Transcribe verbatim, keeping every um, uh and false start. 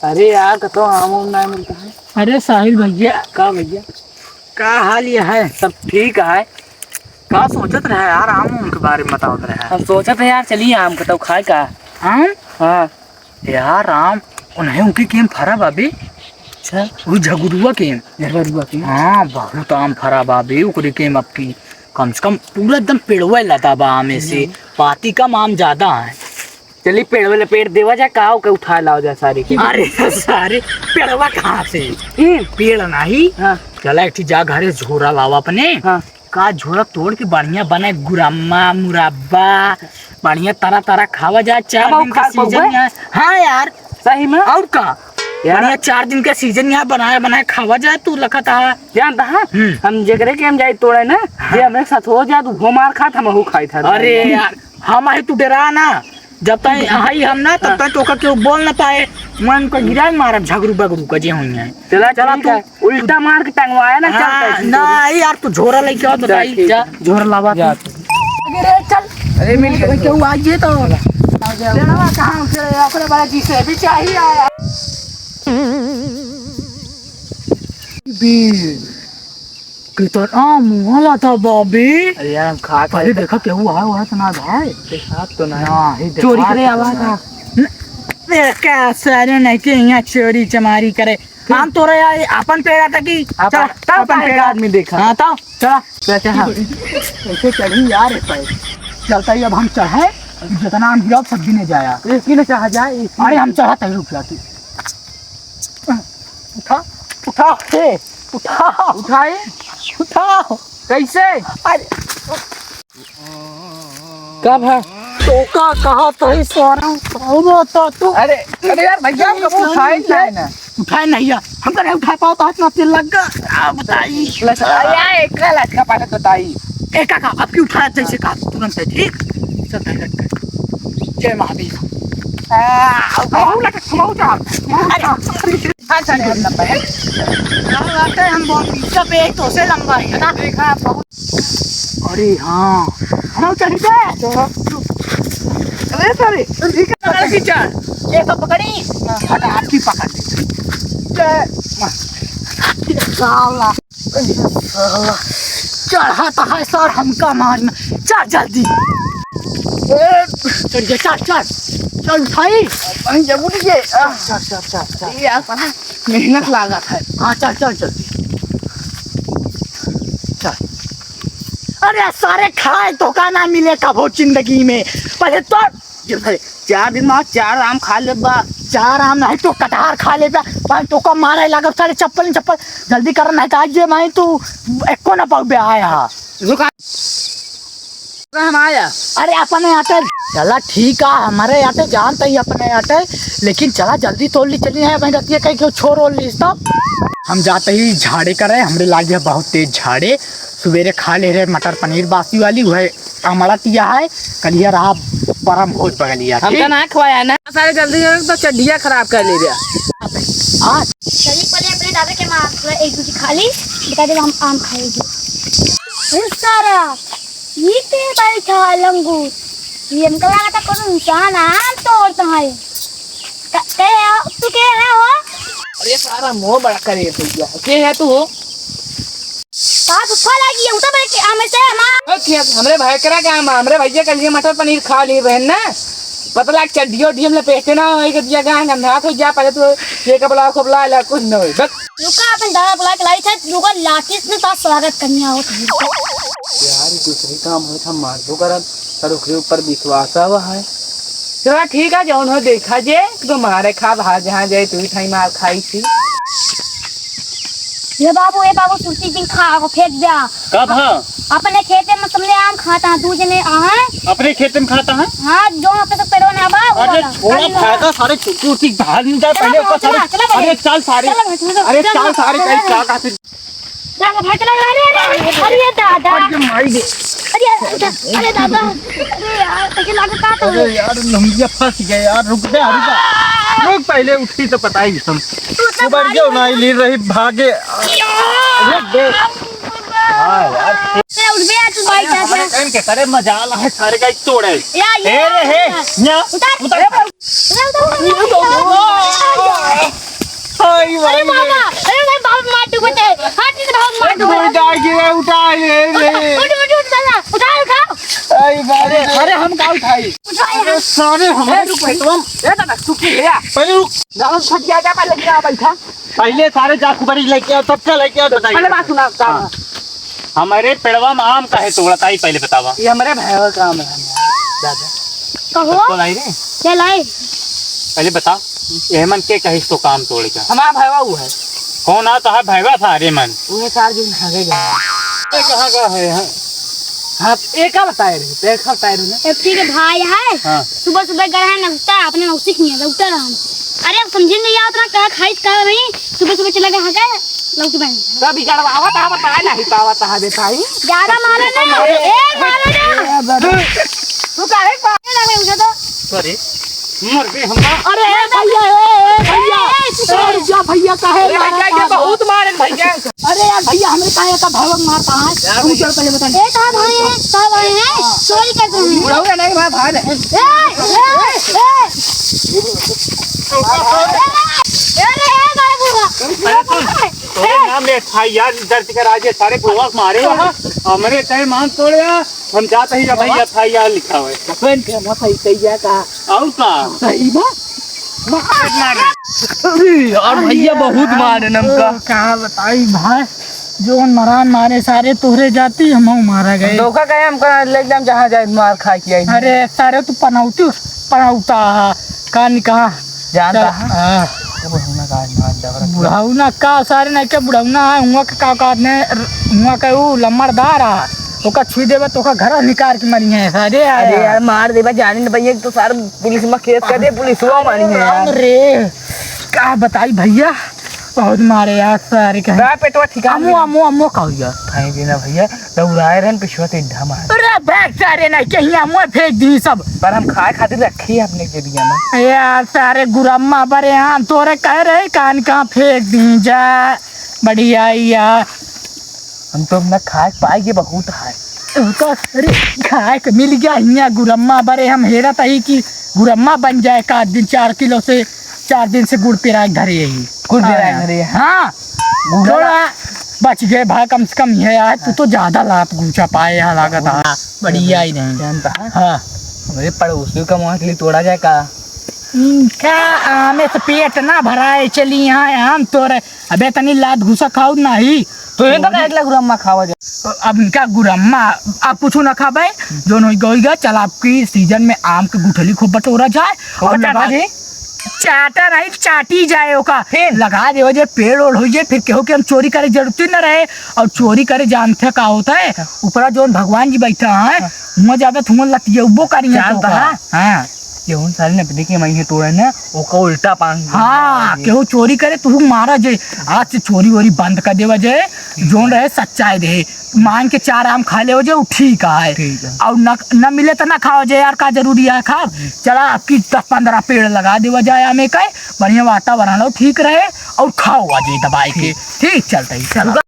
अरे यार, कतो आम उम नाहीं मिलत है। अरे साहिल भइया। का भइया? का हाल ये है? सब ठीक है। का सोचत रहे यार, आम उम के बारे में बतावत रहे। हम सोचत है यार, चलिए आम कतो खाए का। आम? हाँ। यार, आम उन्हें उनके केम फरा बाबे। अच्छा। वो झगुरुआ केम। झगुरुआ केम। हाँ, बहुत आम फरा बाबे, ओकरे केम अब की कम से कम पूरा एकदम पेड़वा लदा बा आमे से। हम्म। पाती कम, आम ज्यादा है। चली पेड़वे लपेट देवा जा, का ओके उठा लाओ जा सारे के। अरे सारे, पेड़वा कहाँ से? हम्म। पेड़ नहीं। हाँ। चला एक ठे जा घरे झोरा लावा अपने। हाँ। का झोरा तोड़ के बढ़िया बनाए गुरम्मा, मुरब्बा, बढ़िया तरह तरह खावा जाए। चार अब दिन का खा सीजन पउबे? यहाँ। हाँ यार। सही में? और का? यार। बढ़िया चार दिन का सीजन यहाँ बनाए बनाए खावा जाए, तू लखत आ। जानत हा? हम्म। हम जेकरे के हम जाई तोड़े ना, हाँ। जे हमरे साथ हो जात, वो मार खात, हमहू खाई था। अरे यार, हम आई तू डरा ना, जब तक आई हम ना, तब हाँ। तक तोका केहू बोल ना पाए। मन को गिरा मारब झगरू बगरू का जे हुई है। चला, चला ठीक तू। है। उल्टा मार के टंगवाया ना, चल हाँ, पैसे ना, दे। आई यार, तू झोरा लेके आओ, चल, बताई, ठीक जा, है। झोरा लावा जा तू। तू। अरे, चल। अरे, मिल गया। केहू आ गए तो। चला। लेना कहाँ से, अपने वाला जी से भी चाहिए आया। बी, कितना मुँह लता बाबी। अरे यार, हम खा के पहले देखा केहू आया हुआ है तो ना भाई। देखा तो ना। ना, ही देखा चोरी करे तो आवा ना। का। न-, ए, का सारे नहीं के यहाँ चोरी चमारी करे। हम तोरा यार अपन पेड़ा तकी अपन, चल, अपन अपन पेड़ा। पेड़ा आदमी देखा। हाँ, तो चला। क्या, क्या? ऐसे चढ़ी यार, इस पे। चलता ही अब हम चढ़े, जितना हम गिरा सब गिने जाया। एक ही ने चाहा जाए, एक ही अरे, हम चढ़ा तही रुक जाती। उठा, उठा, हे, उठा। उठाए? उठा। कैसे? अरे। का भा? तोका कहा तही सारा, सारा तो तू। अरे, अरे यार, भैया, हम कबो उठाए नहीं ना। उठाए नहीं यार, हमका नहीं उठाए पावत, हाथ में तेल लग गया। आ, बताई। लस-, आ, या, एक का लटका पाले बताई। एक का, अब की उठाए जैसे कहा, तुरंत है, ठीक? चल, भाई, लटका। जय महावीर। आ, अब बहुत लटक, बहुत लटक, बहुत लटक। अरे, हाँ, चले, हम लंबा है। ना, लगता है हम बहुत पीछे पे, तो से लंबा है, है ना? देखा, बहुत अरे हाँ, हम चढ़ गए। अरे सारे, ठीक है, पकड़ खींचा। ये तो पकड़ी। हट, आपकी पकड़। ये साला, ये साला। चढ़ा तो है सर, हमका मारना। चल जल्दी। ए, चढ़ गया, चल, चल। चल उठाई। वहीं जब उठ गए। चल, चल, चल, चल, चल। ये यार, बड़ा मेहनत लागत है। हाँ, चल, चल, चल। चल। अरे सारे खाए तोका ना मिले कभो जिंदगी में। पहले तो ये भाई, चार दिन में चार आम खा ले बा। चार आम नहीं तो कटहर खा ले बा। पहले तोका मारे लागब सारे चप्पल चप्पल। जल्दी कर नहीं तो आज ये भाई तू एको ना पाऊ बे आया। रुका। हम आया। अरे अपने आटे। चला ठीक है, हमारे आटे जानते ही अपने आटे, लेकिन चला जल्दी तोड़ ली चली है भाई रतिया कहीं क्यों छोर ओर लीस तब। हम जाते ही झाड़े करे, हमरे लागे बहुत तेज झाड़े। सुबेरे खा ले रहे मटर पनीर बासी वाली, वह अमड़ा तिया है, कलिया रहा परम भोज बगलिया, हमका ठीक? ना खवाया ना। सारे जल्दी जल्दी तो चड्डिया खराब कर ले रहा। आज चली पहले अपने दादा के माँ थोड़ा एक दूजी खा ली, बता दे हम आम खाएंगे। अरे सारा, ये के बैठा लंगूर, ये हमका लगा था कोनो इंसान आम तोड़ता है। क-, के है हो? तू के है हो? अरे सारा मुंह बड़ा करे भैया, के है तू? का फुफा लागी है, उतर बैठ के, आ, मैं से, हमार। ओ, खिया, हमरे भाई करा का, हम, हमरे भैया के लिए मटर पनीर खा ली बहन ना। पता लाग चड्डियो उड्डियो में लपेटे ना, एक दिया गान गंधात हो जा, पहले तो ये कपड़ा खोपड़ा ला, कुछ न होई, बस। रुका, अपन दादा बुला के लाई था, रुका, लाठी से तो स्वागत करने आओ तुम। यार, ये दूसरे काम होत, हम मारबो करब, पर ओकरे ऊपर विश्वास आवा है। चला ठीक है, जौन हो देखा जे, तो मारे खा, बाहर जहाँ जाए, तू ही ठाई मार खाई थी। ए बाबू, ए बाबू, सुरती दिन खा को फेंक दिया। का भा? अपने खेते में सबले आम खाता है, दू जने आए। अपने खेते में खाता है? हाँ, जो अपने सब पेड़वा ना बा, वो अरे वाला। छोड़ा, खाली फायदा सारे छुट्टी उट्टी बाहर नहीं जाए, पहले ऊपर सारे। चला, चला, अरे चल सारे। चला, चला, अरे चला, चल सारे, चला, कहीं चला। क्या कहते? चला, भाई, चला, अरे, अरे, अरे, अरे, दादा। अरे माई रे। अरे, अरे, अरे, दादा। अरे यार, कैसे लागत का तो? अरे यार, लंबिया फंस गए यार, रुक बे, रुक बे। रुक, पहले उठी तो पता ही हम। तू इतना वो बढ़ भारी गया, हो ना, गया। ले रही भागे। रुक बे। हाँ यार। चला, उठ बे यार, तू भाई, अरे, जा, हमारे जा। कान के सारे मजाल है, सारे का ही तोड़े। या, ये ए रे, हे, या। न्या, उतार। उतार। उतार, उतार, उतार। अरे बाबा, अरे भाई, बाबा मार डूबत है। हाथ से बाबा मार डूबत है। उठा, गिरा, उठा, ले, ले। उठ, उठ, उठ, उठ, दादा, उठा, उठा। अरे बाप रे। अरे हम का उठाई? उठा यार। अरे सारे हमारे ए, रुक, रुक, ए, दादा, तू की है? पहले रुक। दादा, उठ, जा, जा, पहले गिरा, बैठा। पहले सारे जा, कुबड़ी लेके आओ, सबका लेके आओ, बताइए। पहले बात सुना, का? हाँ। हमरे पेड़वा में आम काहे तोड़त आई, पहले बतावा। ये हमरे भाई का आम है, दादा। कहो। तो लाई रे। क्या लाई? पहले बता, एमन के कहिस तो काम तोड़े का? हमारा भाईवा वो है। कौन आता है भाईवा था रे मन? वो है सार जो भागे गए। ये कहाँ का है, हाँ? हाँ, एक का बताए रे, एक का बताए रे ना। एफटी के भाई है। हाँ। सुबह सुबह गए हैं ना, उठता, अपने मौसी की नहीं है, उठता रहा। अरे, अब समझे नहीं, या उतना कहा खाई, कहा नहीं, सुबह सुबह चला गया, हाँ, क्या? लौट बहन। तब ई गड़वावत आवत आए नाही पावत आवे भाई। ज्यादा मारे ना। ए, मारे ना। तू काहे पा- ए, लगे उठे तो। अरे, मर गए हम। अरे, ए, भैया, ए, ए, भैया। ए, ए, ए, ए, जा भैया, काहे अरे, मारा भैया, ये था? बहुत मारे भैया। अरे यार, भैया, हमरे काहे का भावक मारता है? यार, तू भैया। चल पहले बता। ए, कहाँ भाई है? कहाँ भाई है? चोरी कर रहे हैं। बुढ़ऊ का नहीं, भाई, भाई है। ए, ए, ए, ए। ए, ए, ए, बाबू। अरे, तू तोरे नाम में एफआईआर दर्ज करा जे सारे बुढ़वा के मारे वहाँ, हमरे तय मान तोड़े, हम जाते ही भाई एफआईआर लिखा हुआ है। अपन के हम सही, सही है का? और का? सही बा? मार। अरे यार भैया बहुत मारे हमका। ओ, का बताई भाई, जोन मरान मारे सारे तोहरे जाती, हमहू मारा गए। धोखा कहे हमको ले जाम जहाँ जाए मार खा के आई। अरे सारे तू पनौती, पनौता हा, का निकाह जानता चल, है? हाँ। ये बुढ़ौना का आज मार डबरा किया। बुढ़ौना का सारे नहीं के बुढ़ौना है, हुआ के का औकात ने, हुआ के ऊ लम्बड़दार है, ओका छुई देबे तो ओका घर निकाल के मरी है सारे। अरे यार, मार देबा, जाने न भैया, तो सारे पुलिस में केस कर दे, पुलिस हुआ मारी है यार। अरे, का बताई भैया, बहुत मारे यार सारे कहे। बा पेटवा ठिकाने अम्मो, अम्मो, अम्मो का हुआ? खाई देना भैया, दौड़ाए रहन, पिछुआ से ईंटा मार। अरे बैग सारे नहीं, कहीं अम्मो फेंक दी सब। पर हम खाए खातिर रखी है अपने के दिया में। यार सारे गुरम्मा बरे हम तोरे कह रहे कान कहाँ फेंक दी जा। बढ़िया यार। हम तो अपना खाए पाए के बहुत है। उनका, अरे, खाए के मिल गया हियाँ गुरम्मा बरे हम हेरा तही कि गुरम्मा बन जाए का दिन चार किलो से, चार दिन से गुड़ पेराए धरे यही। गुड़ पेराए हाँ। धरे। हाँ। गुड़ थोड़ा बच गए भाई, कम से कम ये यार, तू तो ज्यादा लात घूचा पाए यहाँ लागत है। बढ़िया ही नहीं। जानता है? हाँ। हमारे पड़ोसियों का वहाँ के लिए तोड़ा जाए का? इनका आमे से पेट ना भराए, चली यहाँ आम तोड़े। अबे तनी लात घुसा खाऊ नाही। तो ये तो काहे के गुरम्मा खावा जा? अब इनका गुरम्मा, अब कुछ ना खाबे, जोन होई गई गा, चल आपकी सीजन में आम के गुठली खूब बटोरा जाए खूब और बटोरा लगा जाए। चाटा नहीं, चाटी जाए ओका। फिर? लगा दे जे पेड़ ओड़ होई जे, फिर केहू के हम चोरी करे जरूरत ही न रहे। और चोरी करे जानते का होता है? हाँ। ऊपरा जोन भगवान जी बैठा है, हाँ। हुआं जाबे तो हुआं लतियबो करिए जानता तो का? है? हाँ। केहू साले नपदी के माई है तोड़े ना, ओका उल्टा पांग हाँ, मारे। केहू चोरी करे, तू मारा जे। आज से चोरी वोरी बंद कर देवा जे, जोन रहे सच्चाई रहे। मांग के चार आम खा ले जे, उ ठीक है। ठीक है। और न, न मिले तो ना खाओ जे यार, का जरूरी है खाब? चला, आपकी दस पन्द्रह पेड़ लगा देवा जाए आमे के, बढ़िया वातावरण हो, ठीक रहे, और खाओ आज ये दबाई के। ठीक। ठीक, चलते ही, चला।